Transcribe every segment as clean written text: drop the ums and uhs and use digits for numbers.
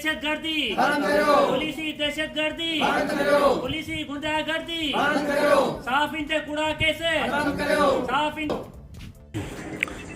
دهشتگردي بند ڪريو. پوليسي دهشتگردي بند ڪريو. پوليسي غنڊا گردي بند ڪريو. صحافين تي ڪوڙا ڪيس ختم ڪريو. صحافين.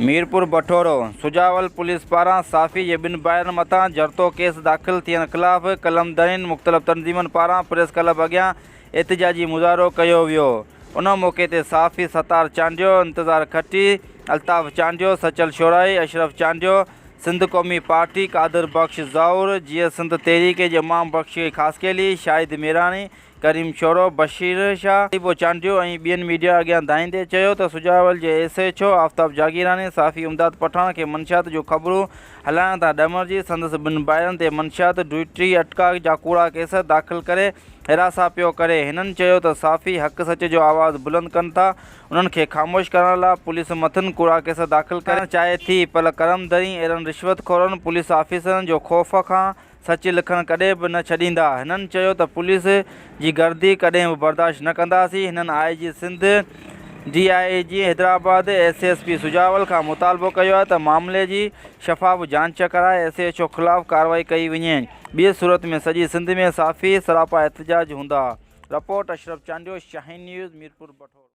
ميرپور بٺورو، سجاول پوليس پاران صحافي جي ٻن ڀائرن مٿان جڙتو ڪيس داخل ٿيڻ خلاف قلم ڌڻين مختلف تنظيمن پاران پريس ڪلب اڳيان احتجاجي مظاهرو ڪيو ويو ان موقعي تي صحافي ستار چانڊيو، انتظار کٽي، الطاف چانڊيو، سچل شورائي، اشرف چانڊيو، سنڌ قومي پارٽي، قادر بخش زئور، جيئي سنڌ تحريڪ جي امام بخش خاصخيلي، شاهد ميراڻي، ڪريم شورو، بشير شاهه، طيبو چانڊيو ۽ ٻين ميڊيا اڳيان دانهيندي چيو ته سجاول جي S H O Aftab Jagirani صحافي امداد پٺاڻ کي منشيات جون خبرون هلائڻ تان ڏمرجي سندس ٻن ڀائرن تي منشيات ڊيوٽي اٽڪاء جا ڪوڙا ڪيس داخل ڪري هراسان پيو ڪري هنن چيو ته صحافي حق سچ جو آواز بلند ڪن ٿا انهن کي خاموش ڪرڻ لاء پوليس مٿن ڪوڙا ڪيس داخل ڪرڻ چاهي ٿي پر ڪرم ڌرين اهڙن رشوت خورن پوليس آفيسرن جو خوف کان سچ لکڻ ڪڏهن به نه ڇڏيندا هنن چيو ته پوليس جي گردي ڪڏهن به برداشت نه ڪنداسين هنن I G Sindh D I G Hyderabad S S P Sujawal کان مطالبو ڪيو آهي ته معاملي جي شفاف جانچ ڪرائي ايس ايڇ او خلاف ڪارروائي ڪئي وڃي ٻي صورت ۾ سڄي سنڌ ۾ صحافي سراپا احتجاج هوندا رپورٽ اشرف چانڊيو شاهين نيوز ميرپور بٺورو.